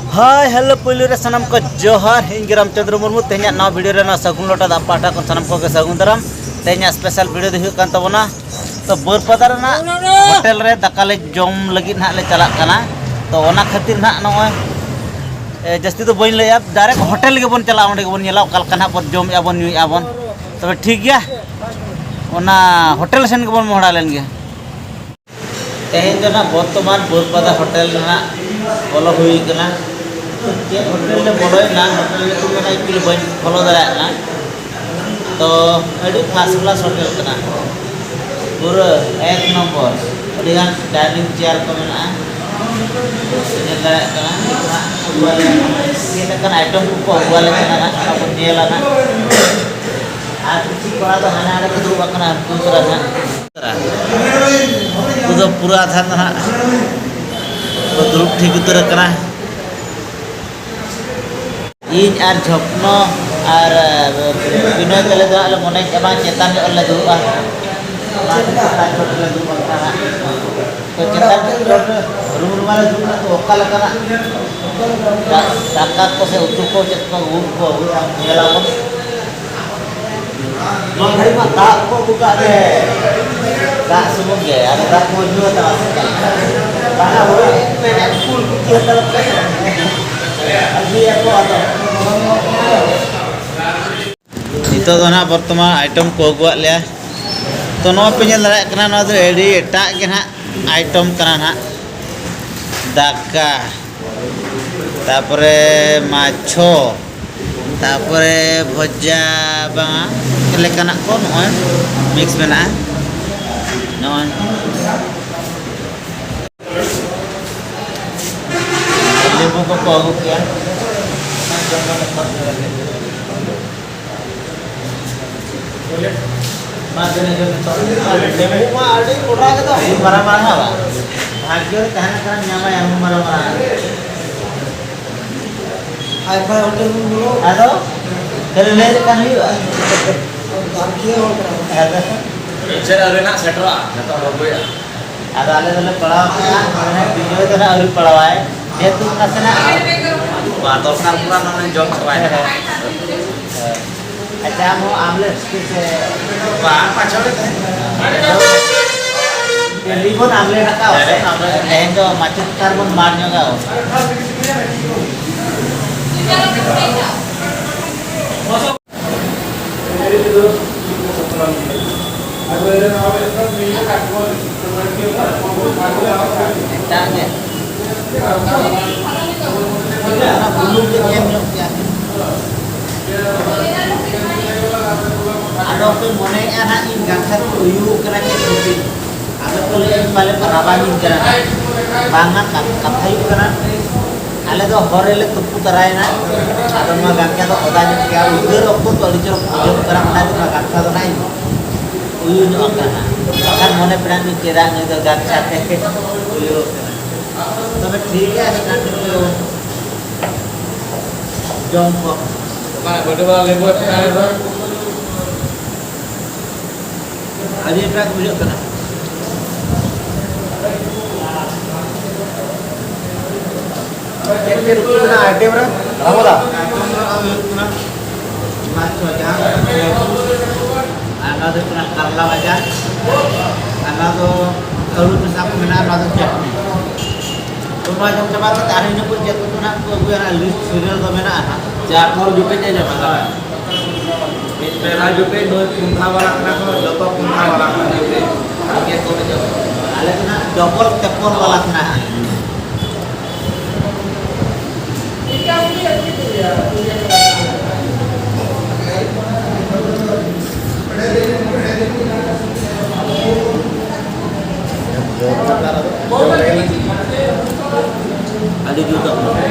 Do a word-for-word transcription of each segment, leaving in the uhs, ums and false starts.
Hi hello, ᱯᱳᱭᱞᱳ ᱨᱮ ᱥᱟᱱᱟᱢ ᱠᱚ ᱡᱚᱦᱟᱨ᱾ ᱤᱧ ᱜᱮ ᱨᱟᱢᱪᱚᱸᱫᱽᱨᱚ ᱢᱩᱨᱢᱩ᱾ ᱛᱮᱦᱮᱧᱟᱜ ᱱᱟᱣᱟ ᱵᱷᱤᱰᱤᱭᱳ ᱨᱮ ᱱᱚᱣᱟ ᱥᱟᱹᱜᱩᱱ ᱞᱚᱴᱟ ᱫᱟᱜ ᱯᱟᱦᱴᱟ ᱠᱷᱚᱱ ᱥᱟᱱᱟᱢ ᱠᱚᱜᱮ ᱥᱟᱹᱜᱩᱱ ᱫᱟᱨᱟᱢ᱾ ᱛᱮᱦᱮᱧᱟᱜ ᱥᱯᱮᱥᱟᱞ ᱵᱷᱤᱰᱤᱭᱳ ᱫᱚ ᱦᱩᱭᱩᱜ ᱠᱟᱱ ᱛᱟᱵᱚᱱᱟ ᱛᱚ ᱵᱟᱹᱨᱯᱟᱫᱟ ᱨᱮᱱᱟᱜ ᱦᱳᱴᱮᱞ ᱨᱮ ᱫᱟᱠᱟ ᱞᱮ ᱡᱚᱢ ᱞᱟᱹᱜᱤᱫ ᱱᱟᱦᱟᱜ ᱞᱮ ᱪᱟᱞᱟᱜ ᱠᱟᱱᱟ᱾ ᱛᱚ ᱚᱱᱟ ᱠᱷᱟᱹᱛᱤᱨ ᱱᱟᱦᱟᱜ ᱱᱚᱜᱼᱚᱭ, ᱮ, ᱡᱟᱹᱥᱛᱤ ᱫᱚ ᱵᱟᱹᱧ ᱞᱟᱹᱭᱟ, ᱰᱟᱭᱨᱮᱠᱴ ᱦᱳᱴᱮᱞ ᱜᱮᱵᱚᱱ ᱪᱟᱞᱟᱜᱼᱟ᱾ ᱚᱸᱰᱮ ᱜᱮᱵᱚᱱ ᱧᱮᱞᱟ ᱚᱠᱟ ᱞᱮᱠᱟ ᱱᱟᱦᱟᱜ ᱵᱚᱱ ᱡᱚᱢᱮᱜᱼᱟ, ᱵᱚᱱ ᱧᱩᱭᱮᱜᱼᱟ ᱵᱚᱱ᱾ ᱛᱚᱵᱮ ᱴᱷᱤᱠ ᱜᱮᱭᱟ, ᱚᱱᱟ ᱦᱳᱴᱮᱞ ᱥᱮᱱ ᱜᱮᱵᱚᱱ ᱢᱚᱦᱰᱟ ᱞᱮᱱ ᱜᱮ᱾ ᱛᱮᱦᱮᱧ ᱫᱚ ᱱᱟᱜ ᱵᱚᱨᱛᱚᱢᱟᱱ ᱵᱟᱹᱨᱯᱟᱫᱟ ᱦᱳᱴᱮᱞ ᱨᱮ ᱱᱟᱜ ᱵᱚᱞᱚ ᱦᱩᱭ ᱠᱟᱱᱟ᱾ ᱪᱮᱫ ᱦᱳᱴᱮᱞ ᱨᱮ ᱵᱚᱞᱚᱭᱮᱱᱟ, ᱦᱳᱴᱮᱞ ᱧᱩᱛᱩᱢ ᱫᱚ ᱱᱟᱜ ᱤᱧ ᱵᱟᱹᱧ ᱯᱷᱳᱞᱳ ᱫᱟᱲᱮᱭᱟᱜ ᱠᱟᱱᱟ᱾ ᱛᱚ ᱟᱹᱰᱤ ᱯᱷᱟᱥᱴ ᱠᱞᱟᱥ ᱦᱳᱴᱮᱞ ᱠᱟᱱᱟ, ᱯᱩᱨᱟᱹ ᱮᱠ ᱱᱚᱢᱵᱚᱨ᱾ ᱟᱹᱰᱤᱜᱟᱱ ᱰᱟᱭᱱᱤᱝ ᱪᱮᱭᱟᱨ ᱠᱚ ᱢᱮᱱᱟᱜᱼᱟ, ᱧᱮᱞ ᱫᱟᱲᱮᱭᱟᱜ ᱠᱟᱱᱟ᱾ ᱱᱤᱛᱚᱜ ᱦᱟᱸᱜ ᱟᱹᱜᱩᱣᱟᱞᱮ ᱠᱟᱱᱟ, ᱪᱮᱫ ᱞᱮᱠᱟᱱ ᱟᱭᱴᱮᱢ ᱠᱚᱠᱚ ᱟᱹᱜᱩᱣᱟᱞᱮ ᱠᱟᱱᱟ ᱱᱟᱜ, ᱚᱱᱟ ᱵᱚᱱ ᱧᱮᱞᱟ ᱱᱟᱜ᱾ ᱟᱨ ᱠᱤᱪᱷᱩ ᱠᱚᱲᱟ ᱫᱚ ᱦᱟᱱᱟ ᱟᱲᱮ ᱠᱚ ᱫᱩᱲᱩᱵ ᱟᱠᱟᱱᱟ, ᱩᱱᱠᱩ ᱛᱚᱨᱟ ᱱᱟᱜ᱾ ᱩᱱᱠᱩ ᱫᱚ ᱯᱩᱨᱟᱹ ᱟᱫᱷᱟ ᱫᱚ ᱦᱟᱸᱜ ᱠᱚ ᱫᱩᱲᱩᱵ ᱴᱷᱤᱠ ᱩᱛᱟᱹᱨ ᱟᱠᱟᱱᱟ᱾ ᱤᱧ ᱟᱨ ᱡᱷᱚᱯᱱᱚ ᱟᱨ, ᱮ, ᱵᱤᱱᱚᱭ ᱛᱟᱞᱮ ᱫᱚ ᱦᱟᱸᱜ ᱞᱮ ᱢᱚᱱᱮ ᱠᱮᱫᱟ ᱵᱟᱝ ᱪᱮᱛᱟᱱ ᱧᱚᱜ ᱨᱮᱞᱮ ᱫᱩᱲᱩᱵᱼᱟ᱾ ᱚᱱᱟ ᱠᱷᱟᱹᱛᱤᱨ ᱪᱮᱛᱟᱱ ᱧᱚᱜ ᱨᱮᱞᱮ ᱫᱩᱲᱩᱵ ᱟᱠᱟᱱᱟ ᱦᱟᱸᱜ᱾ ᱛᱚ ᱪᱮᱛᱟᱱ ᱧᱚᱜ ᱨᱮ ᱨᱩᱢ ᱨᱮᱢᱟ ᱞᱮ ᱫᱩᱲᱩᱵ ᱮᱱᱟ, ᱛᱚ ᱚᱠᱟ ᱞᱮᱠᱟᱱᱟᱜ ᱫᱟ-, ᱫᱟᱠᱟ ᱠᱚ ᱥᱮ ᱩᱛᱩ ᱠᱚ ᱪᱮᱫ ᱠᱚ ᱟᱹᱜᱩ ᱠᱚ ᱟᱹᱜᱩᱭᱟ ᱧᱮᱞᱟᱵᱚᱱ᱾ ᱱᱚᱣᱟ ᱜᱷᱟᱹᱲᱤᱡ ᱢᱟ ᱫᱟᱜ ᱠᱚ ᱟᱹᱜᱩ ᱠᱟᱜ ᱨᱮ᱾ ᱫᱟᱜ ᱥᱩᱢᱩᱝ ᱜᱮ, ᱟᱫᱚ ᱫᱟᱜ ᱠᱚ ᱧᱩ ᱦᱟᱛᱟᱣᱟ ᱥᱮ ᱪᱮᱫ? ᱵᱟᱝᱟ, ᱦᱳᱭ, ᱢᱮᱱᱮᱫ ᱠᱩᱞ ᱠᱚ ᱪᱮᱫ ᱦᱟᱛᱟᱣ ᱠᱟᱜ᱾ ᱟᱹᱜᱩᱭᱟᱠᱚ ᱟᱫᱚ᱾ ᱱᱤᱛᱚᱜ ᱫᱚ ᱱᱟᱦᱟᱜ ᱵᱚᱨᱛᱚᱢᱟᱱ ᱟᱭᱴᱮᱢ ᱠᱚ ᱟᱹᱜᱩᱣᱟᱜ ᱞᱮᱭᱟ᱾ ᱛᱚ, ᱱᱚᱣᱟ ᱯᱮ ᱧᱮᱞ ᱫᱟᱲᱮᱭᱟᱜ ᱠᱟᱱᱟ, ᱱᱚᱣᱟ ᱫᱚ ᱟᱹᱰᱤ ᱮᱴᱟᱜ ᱜᱮ ᱱᱟᱦᱟᱜ ᱟᱭᱴᱮᱢ ᱠᱟᱱᱟ ᱱᱟᱦᱟᱜ᱾ ᱫᱟᱠᱟ, ᱛᱟᱯᱚᱨᱮ ᱢᱟᱪᱷᱚ, ᱛᱟᱯᱚᱨᱮ ᱵᱷᱚᱡᱟ ᱵᱟᱝᱟ ᱞᱮᱠᱟᱱᱟᱜ ᱠᱚ ᱱᱚᱜᱼᱚᱭ ᱢᱤᱠᱥ ᱢᱮᱱᱟᱜᱼᱟ᱾ ᱱᱚᱜᱼᱚᱭ ᱞᱮᱵᱩ ᱠᱚᱠᱚ ᱟᱹᱜᱩ ᱠᱮᱜᱼᱟ᱾ ᱢᱟ ᱛᱤᱱᱟᱹᱜ ᱡᱳᱨ ᱱᱤᱛᱚᱜ ᱞᱮᱵᱩ ᱢᱟ ᱟᱹᱰᱤ ᱠᱚᱰᱨᱟ ᱜᱮᱫᱚ᱾ ᱟᱹᱰᱤ ᱢᱟᱨᱟᱝ ᱢᱟᱨᱟᱝ ᱦᱟᱸᱜ ᱵᱟᱝ? ᱵᱷᱟᱜᱽᱭᱚ ᱨᱮ ᱛᱟᱦᱮᱸ ᱞᱮᱱᱠᱷᱟᱱ ᱧᱟᱢᱟᱭ ᱟᱹᱰᱤ ᱢᱟᱨᱟᱝ ᱢᱟᱨᱟᱝ᱾ ᱟᱭᱢᱟ ᱦᱳᱴᱮᱞ ᱵᱚᱱ ᱵᱚᱞᱚ᱾ ᱟᱫᱚ ᱠᱷᱟᱹᱞᱤ ᱞᱟᱹᱭ ᱞᱮᱠᱷᱟᱱ ᱦᱩᱭᱩᱜᱼᱟ? ᱵᱟᱨ ᱠᱤᱞᱳ ᱦᱚᱲ ᱠᱟᱱᱟ ᱵᱚᱱ᱾ ᱟᱫᱚ ᱪᱮᱫ ᱟᱹᱣᱨᱤ ᱱᱟᱜ ᱥᱮᱴᱮᱨᱚᱜᱼᱟ, ᱡᱚᱛᱚ ᱦᱚᱲ ᱟᱹᱜᱩᱭᱟ᱾ ᱟᱫᱚ ᱟᱞᱮ ᱫᱚᱞᱮ ᱯᱟᱲᱟᱣ ᱠᱟᱱᱟ, ᱢᱟᱱᱮ ᱵᱤᱡᱚᱭ ᱫᱚ ᱱᱟᱜ ᱟᱹᱣᱨᱤ ᱯᱟᱲᱟᱣᱟᱭ᱾ ᱡᱮᱦᱮᱛᱩ ᱱᱟᱥᱮᱱᱟᱜ ᱵᱟᱨ ᱫᱚᱨᱠᱟᱨ ᱯᱩᱨᱟ ᱱᱚᱰᱮ ᱡᱚᱢ ᱪᱟᱵᱟᱭᱮᱱᱟ᱾ ᱟᱪᱪᱷᱟ, ᱟᱢ ᱦᱚᱸ ᱟᱢᱞᱮᱴ ᱥᱮ? ᱵᱟᱝ, ᱯᱟᱸᱪ ᱪᱷᱚ ᱜᱮ ᱛᱟᱦᱮᱸ᱾ ᱰᱮᱞᱤ ᱵᱚᱱ ᱟᱢᱞᱮᱴ ᱟᱠᱟᱫ᱾ ᱛᱮᱦᱮᱧ ᱫᱚ ᱢᱟᱪᱮᱫ ᱥᱟᱨ ᱵᱚᱱ ᱢᱟᱨ ᱧᱚᱜᱟ᱾ ᱢᱤᱫᱴᱟᱝ ᱜᱮ᱾ ᱚᱱᱟ ᱵᱩᱞᱩᱝ ᱜᱮ ᱮᱢ ᱧᱚᱜ ᱠᱮᱭᱟ᱾ ᱟᱫᱚ ᱯᱮ ᱢᱚᱱᱮᱭᱮᱫᱼᱟ ᱱᱟᱦᱟᱜ ᱤᱧ ᱜᱟᱱᱥᱟ ᱠᱚ ᱦᱩᱭᱩᱜ ᱠᱟᱱᱟ ᱪᱮᱫ ᱠᱷᱟᱹᱛᱤᱨ? ᱟᱫᱚ ᱠᱚ ᱞᱟᱹᱭᱮᱫ ᱯᱟᱞᱮ ᱠᱚ ᱨᱟᱵᱟᱝᱤᱧ ᱠᱟᱱᱟ᱾ ᱵᱟᱝᱟ, ᱠᱟ-, ᱠᱟᱛᱷᱟ ᱦᱩᱭᱩᱜ ᱠᱟᱱᱟ, ᱟᱞᱮ ᱫᱚ ᱦᱚᱨ ᱨᱮᱞᱮ ᱛᱩᱯᱩ ᱛᱟᱨᱟᱭᱮᱱᱟ᱾ ᱟᱫᱚ ᱱᱚᱣᱟ ᱜᱟᱱᱥᱟ ᱫᱚ ᱚᱫᱟ ᱧᱚᱜ ᱜᱮᱭᱟ, ᱩᱫᱽᱜᱟᱹᱨ ᱚᱠᱛᱚ ᱫᱚ ᱟᱹᱰᱤ ᱪᱚᱨᱚᱠ ᱵᱩᱡᱷᱟᱹᱜ ᱠᱟᱱᱟ, ᱚᱱᱟ ᱛᱮ ᱱᱚᱣᱟ ᱜᱟᱱᱥᱟ ᱫᱚ ᱱᱟᱦᱟᱜ ᱤᱧ ᱩᱭᱩ ᱧᱚᱜ ᱟᱠᱟᱱᱟ᱾ ᱵᱟᱠᱷᱟᱱ ᱢᱚᱱᱮ ᱯᱮᱲᱟ ᱢᱤᱫ ᱪᱮᱫᱟᱜ ᱱᱩᱭ ᱫᱚ ᱜᱟᱱᱥᱟ ᱛᱮ ᱩᱭᱩ ᱟᱠᱟᱱᱟ᱾ ᱛᱚᱵᱮ ᱴᱷᱤᱠ ᱜᱮᱭᱟ, ᱟᱹᱰᱤ ᱜᱟᱱ ᱜᱮ ᱡᱚᱢ ᱠᱚ᱾ ᱵᱟᱝ, ᱵᱟᱹᱴᱤ ᱵᱟᱞᱟ ᱞᱮᱵᱩ ᱮᱯ ᱠᱟᱱᱟ ᱱᱤᱛᱚᱜ᱾ ᱟᱹᱰᱤ ᱮᱴᱨᱟᱠᱴ ᱵᱩᱡᱷᱟᱹᱜ ᱠᱟᱱᱟ᱾ ᱪᱮᱫ ᱪᱮᱫ ᱩᱛᱩ ᱢᱮᱱᱟᱜᱼᱟ ᱟᱭᱴᱮᱢ ᱨᱮ? ᱨᱟᱢᱚᱫᱟ? ᱟᱭᱴᱮᱢ ᱨᱮ ᱦᱩᱭᱩᱜ ᱠᱟᱱᱟ ᱢᱟᱪ ᱵᱷᱟᱡᱟ, ᱟᱨ ᱱᱚᱣᱟ ᱫᱚ ᱦᱩᱭᱩᱜ ᱠᱟᱱᱟ ᱠᱟᱨᱞᱟ ᱵᱷᱟᱡᱟ, ᱟᱨ ᱱᱚᱣᱟ ᱫᱚ ᱟᱹᱞᱩ ᱢᱮᱥᱟ ᱠᱚ ᱢᱮᱱᱟᱜᱼᱟ, ᱱᱚᱣᱟ ᱫᱚ ᱪᱟᱴᱱᱤ᱾ ᱛᱚ ᱱᱚᱣᱟ ᱡᱚᱢ ᱪᱟᱵᱟ ᱠᱟᱛᱮ ᱟᱨ ᱤᱱᱟᱹ ᱯᱚᱨ ᱪᱮᱫ ᱠᱚ ᱱᱟᱦᱟᱜ ᱠᱚ ᱟᱹᱜᱩᱭᱟ, ᱚᱱᱟ ᱞᱤᱥᱴ ᱥᱤᱨᱤᱭᱟᱞ ᱫᱚ ᱢᱮᱱᱟᱜᱼᱟ ᱱᱟᱦᱟᱜ᱾ ᱪᱟ ᱯᱚᱨ ᱡᱩᱴᱤ ᱧᱟᱢᱟ᱾ ᱢᱤᱫ ᱯᱮᱲᱟ ᱡᱩᱴᱤ ᱱᱩᱭ ᱯᱩᱱᱛᱷᱟ ᱵᱟᱞᱟ ᱠᱟᱱᱟ ᱠᱚ, ᱡᱚᱛᱚ ᱯᱩᱱᱛᱷᱟ ᱵᱟᱞᱟ ᱠᱟᱱᱟ ᱡᱩᱴᱤ᱾ ᱟᱨ ᱜᱮ ᱠᱚ ᱡᱚᱢᱟ᱾ ᱟᱞᱮ ᱫᱚ ᱱᱟᱦᱟᱜ ᱰᱚᱵᱚᱞ ᱛᱮᱯᱚᱞ ᱵᱟᱞᱟ ᱠᱟᱱᱟ᱾ ᱟᱹᱰᱤ ᱡᱩᱛ ᱟᱠᱟᱱᱟ᱾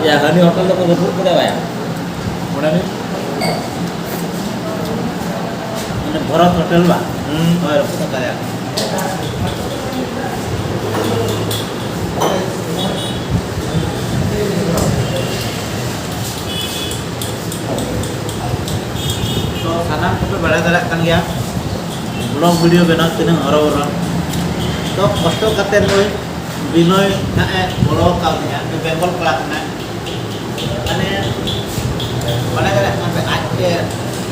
ᱭᱟ, ᱦᱟᱹᱱᱤ ᱦᱳᱴᱮᱞ ᱫᱚᱠᱚ ᱨᱟᱹᱯᱩᱫ ᱠᱮᱫᱟ ᱵᱟᱭᱟ᱾ ᱚᱸᱰᱮ ᱱᱤᱡ ᱢᱟᱱᱮ ᱵᱷᱚᱨᱚᱛ ᱦᱳᱴᱮᱞ ᱵᱟ? ᱦᱳᱭ, ᱨᱟᱹᱯᱩᱫ ᱟᱠᱟᱫ ᱞᱮᱭᱟ᱾ ᱛᱚ, ᱥᱟᱱᱟᱢ ᱠᱚᱯᱮ ᱵᱟᱲᱟᱭ ᱫᱟᱲᱮᱭᱟᱜ ᱠᱟᱱ ᱜᱮᱭᱟ, vlog video ᱵᱮᱱᱟᱣ ᱛᱤᱱᱟᱹᱜ ᱦᱚᱨᱚᱵᱚᱨᱚ᱾ ᱛᱚ, ᱠᱚᱥᱴᱚ ᱠᱟᱛᱮ ᱱᱩᱭ ᱵᱤᱱᱚᱭ ᱱᱟᱜ ᱮ ᱜᱚᱲᱚ ᱟᱠᱟᱫ ᱞᱤᱧᱟ, ᱱᱩᱭ ᱵᱮᱝᱜᱚᱞ ᱠᱚᱲᱟ ᱠᱟᱱᱟᱭ᱾ ᱢᱟᱱᱮ, ᱵᱟᱲᱟᱭ ᱫᱟᱲᱮᱭᱟᱜ ᱠᱟᱱᱟ ᱯᱮ, ᱟᱡ ᱛᱮ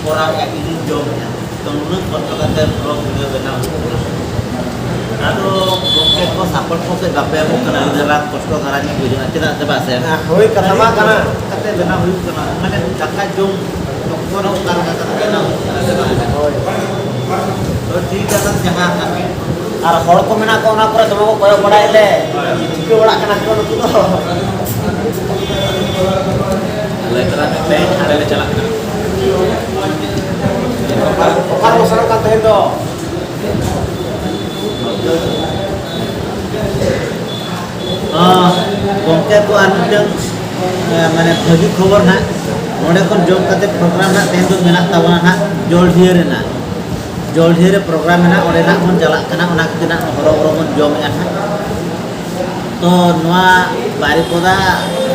ᱠᱚᱨᱟᱣᱮᱫᱼᱟ, ᱤᱧᱤᱧ ᱡᱚᱢᱮᱫᱼᱟ᱾ ᱛᱚ, ᱱᱩᱱᱟᱹᱜ ᱠᱚᱥᱴᱚ ᱠᱟᱛᱮ vlog video ᱵᱮᱱᱟᱣ ᱦᱩᱭᱩᱜ ᱠᱟᱱᱟ᱾ ᱟᱫᱚ ᱜᱚᱢᱠᱮ ᱠᱚ support ᱠᱚ ᱠᱟᱹᱡ ᱵᱟᱯᱮ ᱮᱢᱚᱜ ᱠᱟᱱᱟ, ᱟᱹᱰᱤ ᱫᱷᱟᱨᱟ ᱠᱚᱥᱴᱚ ᱫᱷᱟᱨᱟ ᱧᱚᱜ ᱵᱩᱡᱷᱟᱹᱜᱼᱟ, ᱪᱮᱫᱟᱜ ᱥᱮ ᱵᱟᱝ ᱥᱮ? ᱦᱮᱸ, ᱦᱳᱭ, ᱠᱟᱛᱷᱟ ᱢᱟ ᱠᱟᱱᱟ᱾ ᱠᱟᱛᱮ ᱵᱮᱱᱟᱣ ᱦᱩᱭᱩᱜ ᱠᱟᱱᱟ, ᱢᱟᱱᱮ ᱫᱟᱠᱟ ᱡᱚᱢ ᱚᱠᱛᱚ ᱨᱮ ᱚᱠᱟ ᱞᱮᱠᱟ ᱠᱟᱛᱮ ᱵᱮᱱᱟᱣ ᱦᱩᱭᱩᱜ ᱠᱟᱱᱟ, ᱥᱮ ᱵᱟᱝ? ᱦᱳᱭ᱾ ᱛᱚ, ᱴᱷᱤᱠ ᱜᱮᱭᱟ, ᱡᱟᱦᱟᱸ ᱠᱟᱱᱟ᱾ ᱟᱨ ᱦᱚᱲ ᱠᱚ ᱢᱮᱱᱟᱜ ᱠᱚᱣᱟ ᱚᱱᱟ ᱠᱚᱨᱮ, ᱫᱚᱢᱮ ᱠᱚ ᱠᱚᱭᱚᱜ ᱵᱟᱲᱟᱭᱮᱫ ᱞᱮ, ᱪᱤᱠᱟᱹ ᱵᱟᱲᱟᱜ ᱠᱟᱱᱟ ᱠᱚ ᱱᱩᱠᱩ ᱫᱚ᱾ ᱞᱟᱹᱭ ᱛᱟᱞᱟᱝ ᱢᱮ, ᱛᱮᱦᱮᱧ ᱦᱟᱸᱰᱮ ᱞᱮ ᱪᱟᱞᱟᱜ ᱠᱟᱱᱟ᱾ ᱚᱠᱟ ᱨᱮᱵᱚ ᱥᱮᱱᱚᱜ ᱠᱟᱱ ᱛᱟᱦᱮᱸᱫ ᱫᱚ? ᱦᱚᱸ, ᱜᱚᱢᱠᱮ ᱠᱚ ᱟᱨ ᱢᱤᱫᱴᱟᱝ, ᱮ, ᱢᱟᱱᱮ ᱵᱷᱟᱹᱜᱤ ᱠᱷᱚᱵᱚᱨ ᱱᱟᱜ, ᱱᱚᱸᱰᱮ ᱠᱷᱚᱱ ᱡᱚᱢ ᱠᱟᱛᱮ program ᱱᱟᱜ ᱛᱮᱦᱮᱧ ᱫᱚ ᱢᱮᱱᱟᱜ ᱛᱟᱵᱚᱱᱟ ᱱᱟᱜ ᱡᱚᱞᱰᱷᱤᱭᱟᱹ ᱨᱮᱱᱟᱜ᱾ ᱡᱚᱞᱰᱷᱤᱭᱟᱹ ᱨᱮ program ᱢᱮᱱᱟᱜᱼᱟ, ᱚᱸᱰᱮ ᱱᱟᱜ ᱵᱚᱱ ᱪᱟᱞᱟᱜ ᱠᱟᱱᱟ, ᱚᱱᱟ ᱠᱷᱟᱹᱛᱤᱨ ᱱᱟᱜ ᱦᱚᱨᱚ ᱵᱚᱨᱚ ᱵᱚᱱ ᱡᱚᱢᱮᱫᱼᱟ ᱱᱟᱜ᱾ ᱛᱚ, ᱱᱚᱣᱟ ᱵᱟᱨᱤᱯᱚᱫᱟ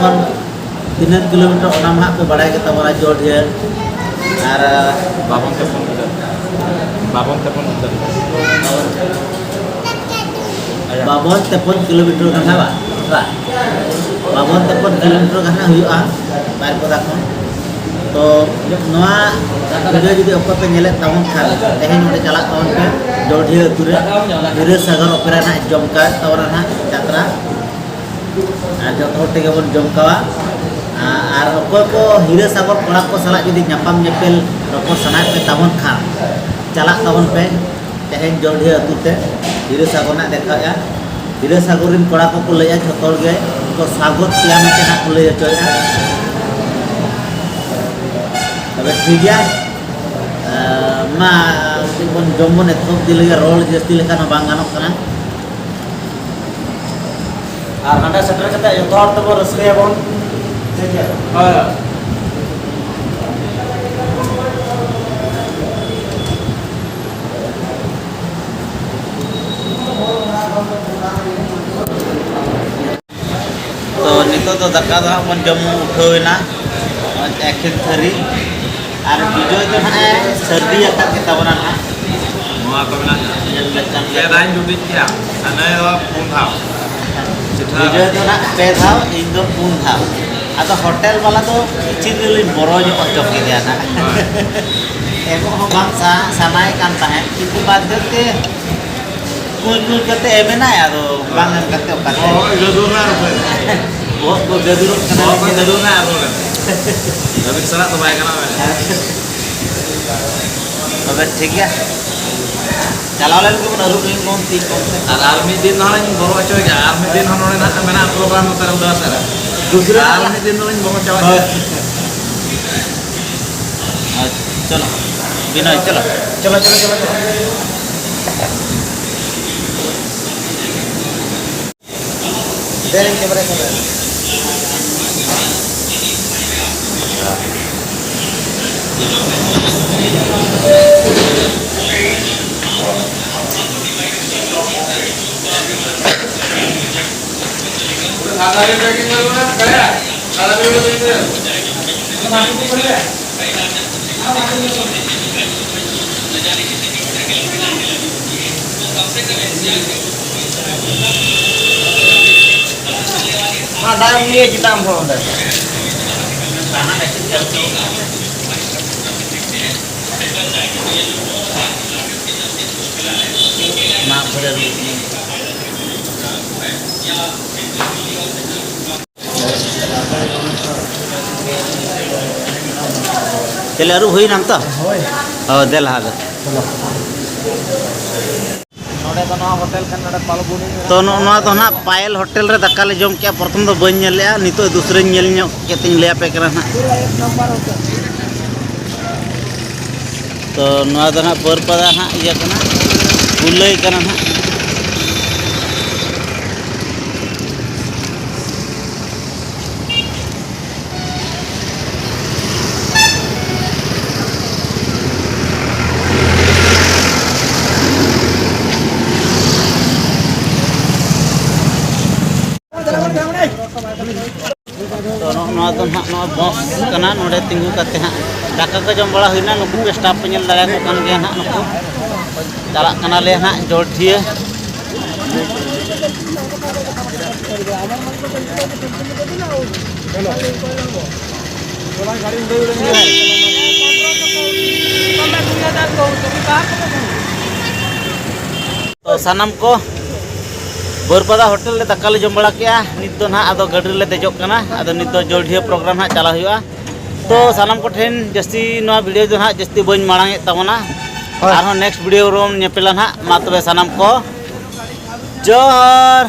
ᱠᱷᱚᱱ ᱛᱤᱱᱟᱹᱜ ᱠᱤᱞᱳᱢᱤᱴᱟᱨ, ᱚᱱᱟ ᱢᱟ ᱦᱟᱸᱜ ᱯᱮ ᱵᱟᱲᱟᱭ ᱜᱮ ᱛᱟᱵᱚᱱᱟ, ᱡᱚᱞᱰᱷᱤᱭᱟᱹ ᱟᱨ ᱵᱟᱵᱚᱱ ᱛᱮᱯᱚᱱ ᱩᱛᱟᱹᱨ᱾ ᱵᱟᱵᱚᱱ ᱛᱮᱯᱚᱱ ᱩᱛᱟᱹᱨ᱾ ᱵᱟᱵᱚᱱ ᱛᱮᱯᱚᱱ ᱠᱤᱞᱳᱢᱤᱴᱟᱨ ᱜᱟᱱ ᱦᱟᱸᱜ ᱵᱟᱝ? ᱵᱟᱵᱚᱱ ᱛᱮᱯᱚᱱ ᱠᱤᱞᱳᱢᱤᱴᱟᱨ ᱜᱟᱱ ᱦᱟᱸᱜ ᱦᱩᱭᱩᱜᱼᱟ ᱵᱟᱨᱤᱯᱚᱫᱟ ᱠᱷᱚᱱ᱾ ᱛᱚ, ᱱᱚᱣᱟ video ᱡᱩᱫᱤ ᱚᱠᱚᱭ ᱯᱮ ᱧᱮᱞᱮᱫ ᱛᱟᱵᱚᱱ ᱠᱷᱟᱱ, ᱛᱮᱦᱮᱧ ᱱᱚᱰᱮ ᱪᱟᱞᱟᱜ ᱛᱟᱵᱚᱱ ᱯᱮ ᱡᱚᱞᱰᱷᱤᱭᱟᱹ ᱟᱹᱛᱩ ᱨᱮ, ᱦᱤᱨᱟᱹ ᱥᱟᱜᱚᱨ ᱚᱯᱮᱨᱟ ᱱᱟᱜ ᱡᱚᱢ ᱠᱟᱜ ᱛᱟᱵᱚᱱᱟ ᱱᱟᱜ ᱡᱟᱛᱨᱟ᱾ ᱟᱨ ᱡᱚᱛᱚ ᱦᱚᱲ ᱛᱮᱜᱮ ᱵᱚᱱ ᱡᱚᱢ ᱠᱟᱣᱟ᱾ ᱟᱨ ᱚᱠᱚᱭ ᱠᱚ ᱦᱤᱨᱟᱹ ᱥᱟᱜᱚᱨ ᱠᱚᱲᱟ ᱠᱚ ᱥᱟᱞᱟᱜ ᱡᱩᱫᱤ ᱧᱟᱯᱟᱢ ᱧᱮᱯᱮᱞ ᱨᱚᱯᱚᱲ ᱥᱟᱱᱟᱭᱮᱫ ᱯᱮ ᱛᱟᱵᱚᱱ ᱠᱷᱟᱱ, ᱪᱟᱞᱟᱜ ᱛᱟᱵᱚᱱ ᱯᱮ ᱛᱮᱦᱮᱧ ᱡᱚᱞᱰᱷᱤᱭᱟᱹ ᱟᱹᱛᱩ ᱛᱮ᱾ ᱦᱤᱨᱟᱹ ᱥᱟᱜᱚᱨ ᱱᱟᱜ ᱫᱮᱠᱷᱟᱣᱮᱫᱼᱟ᱾ ᱦᱤᱨᱟᱹ ᱥᱟᱜᱚᱨ ᱨᱮᱱ ᱠᱚᱲᱟ ᱠᱚᱠᱚ ᱞᱟᱹᱭᱮᱫᱼᱟ, ᱡᱷᱚᱛᱚ ᱦᱚᱲ ᱜᱮ ᱠᱚ ᱥᱟᱜᱚᱛ ᱯᱮᱭᱟ ᱢᱮᱱᱛᱮ ᱱᱟᱜ ᱠᱚ ᱞᱟᱹᱭ ᱦᱚᱪᱚᱭᱮᱫᱼᱟ᱾ ᱛᱚᱵᱮ ᱴᱷᱤᱠ ᱜᱮᱭᱟ, ᱮᱸ, ᱢᱟ ᱠᱟᱹᱴᱤᱡ ᱵᱚᱱ ᱡᱚᱢ ᱵᱚᱱ ᱮᱛᱚᱦᱚᱵ ᱤᱫᱤ ᱞᱮᱜᱮ, ᱨᱚᱲ ᱡᱟᱹᱥᱛᱤ ᱞᱮᱠᱷᱟᱱ ᱦᱚᱸ ᱵᱟᱝ ᱜᱟᱱᱚᱜ ᱠᱟᱱᱟ᱾ ᱟᱨ ᱦᱟᱸᱰᱮ ᱥᱮᱴᱮᱨ ᱠᱟᱛᱮ ᱡᱚᱛᱚ ᱦᱚᱲ ᱛᱮᱵᱚᱱ ᱨᱟᱹᱥᱠᱟᱹᱭᱟᱵᱚᱱ᱾ ᱴᱷᱤᱠ ᱜᱮᱭᱟ? ᱦᱳᱭ᱾ ᱱᱤᱛᱚᱜ ᱫᱚ ᱫᱟᱠᱟ ᱫᱚ ᱦᱟᱸᱜ ᱵᱚᱱ ᱡᱚᱢ ᱩᱴᱷᱟᱹᱣ ᱮᱱᱟ, ᱮᱠᱷᱮᱱ ᱛᱷᱟᱹᱨᱤ᱾ ᱟᱨ ᱵᱤᱡᱚᱭ ᱫᱚ ᱦᱟᱸᱜ ᱮ ᱥᱟᱹᱨᱫᱤ ᱟᱠᱟᱫ ᱜᱮᱛᱟ ᱵᱚᱱᱟ ᱦᱟᱸᱜ᱾ ᱱᱚᱣᱟ ᱠᱚ ᱢᱮᱱᱟᱜᱼᱟ᱾ ᱧᱮᱞ ᱞᱮᱠᱷᱟᱱ ᱯᱮ ᱫᱷᱟᱣ ᱤᱧ ᱡᱩᱴᱤᱡ ᱠᱮᱜᱼᱟ, ᱟᱨ ᱱᱩᱭ ᱫᱚ ᱯᱩᱱ ᱫᱷᱟᱣ᱾ ᱵᱤᱡᱚᱭ ᱫᱚ ᱦᱟᱸᱜ ᱯᱮ ᱫᱷᱟᱣ, ᱤᱧ ᱫᱚ ᱯᱩᱱ ᱫᱷᱟᱣ᱾ ᱟᱫᱚ ᱦᱳᱴᱮᱞ ᱵᱟᱞᱟ ᱫᱚ ᱠᱤᱪᱷᱩ ᱫᱤᱱ ᱞᱤᱧ ᱵᱚᱨᱚ ᱧᱚᱜ ᱦᱚᱪᱚ ᱠᱮᱫᱮᱭᱟ ᱦᱟᱸᱜ᱾ ᱦᱳᱭ᱾ ᱮᱢᱚᱜ ᱦᱚᱸ ᱵᱟᱝ ᱥᱟ-, ᱥᱟᱱᱟᱭᱮ ᱠᱟᱱ ᱛᱟᱦᱮᱸᱫ, ᱠᱤᱱᱛᱩ ᱵᱟᱫᱽ ᱫᱷᱟᱹᱨ ᱛᱮ ᱠᱩᱸᱡ ᱠᱩᱸᱡ ᱠᱟᱛᱮ ᱮᱢ ᱮᱱᱟᱭ, ᱟᱫᱚ ᱵᱟᱝ ᱮᱢ ᱠᱟᱛᱮ ᱚᱠᱟᱛᱮ? ᱵᱚᱦᱚᱜ ᱜᱟᱹᱫᱩᱨ ᱱᱟ ᱟᱨ ᱚᱠᱚᱭ? ᱵᱚᱦᱚᱜ ᱠᱚ ᱜᱟᱹᱫᱩᱨᱚᱜ ᱠᱟᱱᱟ᱾ ᱵᱚᱦᱚᱜ ᱠᱚ ᱜᱟᱹᱫᱩᱨ ᱱᱟ ᱟᱨ ᱚᱠᱚᱭ? ᱟᱹᱵᱤᱱ ᱥᱟᱞᱟᱜ ᱫᱚ ᱵᱟᱭ ᱜᱟᱱᱚᱜᱼᱟ᱾ ᱛᱚᱵᱮ ᱴᱷᱤᱠ ᱜᱮᱭᱟ, ᱪᱟᱞᱟᱣ ᱞᱮᱱ ᱜᱮᱵᱚᱱ ᱟᱹᱨᱩᱵ ᱞᱮᱱ ᱜᱮᱵᱚᱱ ᱛᱤ ᱠᱚ᱾ ᱟᱨ, ᱟᱨ ᱢᱤᱫ ᱫᱤᱱ ᱱᱟᱦᱟᱜ ᱤᱧ ᱵᱚᱞᱚ ᱦᱚᱪᱚᱭ ᱜᱮᱭᱟ, ᱟᱨ ᱢᱤᱫ ᱫᱤᱱ ᱦᱚᱸ ᱱᱚᱰᱮ ᱱᱟᱦᱟᱜ ᱢᱮᱱᱟᱜᱼᱟ ᱯᱨᱳᱜᱨᱟᱢ ᱱᱚᱛᱮ ᱨᱮ ᱩᱰᱟᱹᱥ ᱨᱮ᱾ ᱫᱩᱥᱨᱟ ᱟᱨ ᱢᱤᱫ ᱫᱤᱱ ᱫᱚᱞᱤᱧ ᱵᱚᱞᱚ ᱦᱚᱪᱚᱣᱟᱜ ᱜᱮᱭᱟ᱾ ᱦᱳᱭ᱾ ᱪᱚᱞᱚ, ᱵᱤᱱᱚᱭ, ᱪᱚᱞᱚ᱾ ᱪᱚᱞᱚ, ᱪᱚᱞᱚ, ᱪᱚᱞᱚ, ᱪᱚᱞᱚ᱾ ᱫᱮᱱ ᱠᱮᱢᱮᱨᱟ ᱥᱟᱵ ᱢᱮ᱾ ᱚᱱᱟ ᱫᱟᱜ ᱮᱢ ᱧᱩᱭᱟ ᱪᱮᱛᱟᱱ ᱠᱷᱚᱱ ᱚᱸᱰᱮ᱾ ᱢᱟᱜ ᱵᱷᱟᱹᱲᱟᱹ ᱦᱩᱭᱩᱜ ᱠᱟᱱᱟ᱾ ᱪᱮᱞᱮ ᱟᱹᱨᱩᱵ ᱦᱩᱭᱱᱟᱢ ᱛᱚ? ᱦᱳᱭ᱾ ᱦᱳᱭ, ᱫᱮ ᱞᱟᱦᱟ ᱫᱚ᱾ ᱱᱚᱰᱮ ᱫᱚ ᱱᱚᱣᱟ ᱦᱳᱴᱮᱞ ᱠᱟᱱᱟ, ᱱᱚᱰᱮ ᱯᱟᱞᱵᱚᱱᱤ ᱢᱮᱱᱟᱜᱼᱟ᱾ ᱛᱚ, ᱱᱚᱜᱼᱚ ᱱᱚᱣᱟ ᱫᱚ ᱱᱟᱦᱟᱜ ᱯᱟᱭᱮᱞ ᱦᱳᱴᱮᱞ ᱨᱮ ᱫᱟᱠᱟ ᱞᱮ ᱡᱚᱢ ᱠᱮᱜᱼᱟ᱾ ᱯᱨᱚᱛᱷᱚᱢ ᱫᱚ ᱵᱟᱹᱧ ᱧᱮᱞ ᱞᱮᱜᱼᱟ, ᱱᱤᱛᱚᱜ ᱫᱩᱥᱨᱟᱹᱧ ᱧᱮᱞ ᱧᱚᱜ ᱠᱮᱫ ᱛᱤᱧ ᱞᱟᱹᱭ ᱟᱯᱮ ᱠᱟᱱᱟ ᱱᱟᱦᱟᱜ᱾ ᱛᱚ, ᱱᱚᱣᱟ ᱫᱚ ᱱᱟᱦᱟᱜ ᱵᱟᱹᱨᱯᱟᱫᱟ ᱱᱟᱦᱟᱜ ᱤᱭᱟᱹ ᱠᱟᱱᱟ, ᱠᱩᱞᱟᱹᱭ ᱠᱟᱱᱟ ᱱᱟᱦᱟᱜ᱾ ᱛᱚ, ᱱᱚᱜᱼᱚ ᱱᱚᱣᱟ ᱫᱚ ᱱᱟᱦᱟᱜ ᱱᱚᱣᱟ ᱵᱚᱥ ᱠᱟᱱᱟ, ᱱᱚᱰᱮ ᱛᱤᱸᱜᱩ ᱠᱟᱛᱮ ᱦᱟᱸᱜ ᱫᱟᱠᱟ ᱠᱚ ᱡᱚᱢ ᱵᱟᱲᱟ ᱦᱩᱭᱱᱟ᱾ ᱱᱩᱠᱩ ᱠᱚ ᱥᱴᱟᱯ ᱯᱮ ᱧᱮᱞ ᱫᱟᱲᱮᱭᱟᱠᱚ ᱠᱟᱱ ᱜᱮᱭᱟ ᱱᱟᱦᱟᱜ, ᱱᱩᱠᱩ ᱪᱟᱞᱟᱜ ᱠᱟᱱᱟᱞᱮ ᱱᱟᱦᱟᱜ ᱡᱳᱞᱰᱷᱤᱭᱟᱹ᱾ ᱛᱚ, ᱥᱟᱱᱟᱢ ᱠᱚ ᱵᱟᱹᱨᱯᱟᱫᱟ ᱦᱳᱴᱮᱞ ᱨᱮ ᱫᱟᱠᱟ ᱞᱮ ᱡᱚᱢ ᱵᱟᱲᱟ ᱠᱮᱜᱼᱟ᱾ ᱱᱤᱛ ᱫᱚ ᱱᱟᱦᱟᱜ ᱟᱫᱚ ᱜᱟᱹᱰᱤ ᱨᱮᱞᱮ ᱫᱮᱡᱚᱜ ᱠᱟᱱᱟ᱾ ᱟᱫᱚ ᱱᱤᱛ ᱫᱚ ᱡᱳᱞᱰᱷᱤᱭᱟᱹ ᱯᱨᱳᱜᱨᱟᱢ ᱦᱟᱸᱜ ᱪᱟᱞᱟᱜ ᱦᱩᱭᱩᱜᱼᱟ᱾ ᱛᱚ, ᱥᱟᱱᱟᱢ ᱠᱚᱴᱷᱮᱱ ᱡᱟᱹᱥᱛᱤ ᱱᱚᱣᱟ ᱵᱷᱤᱰᱤᱭᱳ ᱫᱚ ᱱᱟᱦᱟᱜ ᱡᱟᱹᱥᱛᱤ ᱵᱟᱹᱧ ᱢᱟᱲᱟᱝ ᱮᱫ ᱛᱟᱵᱚᱱᱟ᱾ ᱦᱳᱭ᱾ ᱟᱨᱦᱚᱸ ᱱᱮᱠᱥᱴ ᱵᱷᱤᱰᱤᱭᱳ ᱨᱮᱵᱚᱱ ᱧᱮᱯᱮᱞᱟ ᱱᱟᱦᱟᱜ᱾ ᱢᱟ ᱛᱚᱵᱮ ᱥᱟᱱᱟᱢ ᱠᱚ ᱡᱚᱦᱟᱨ᱾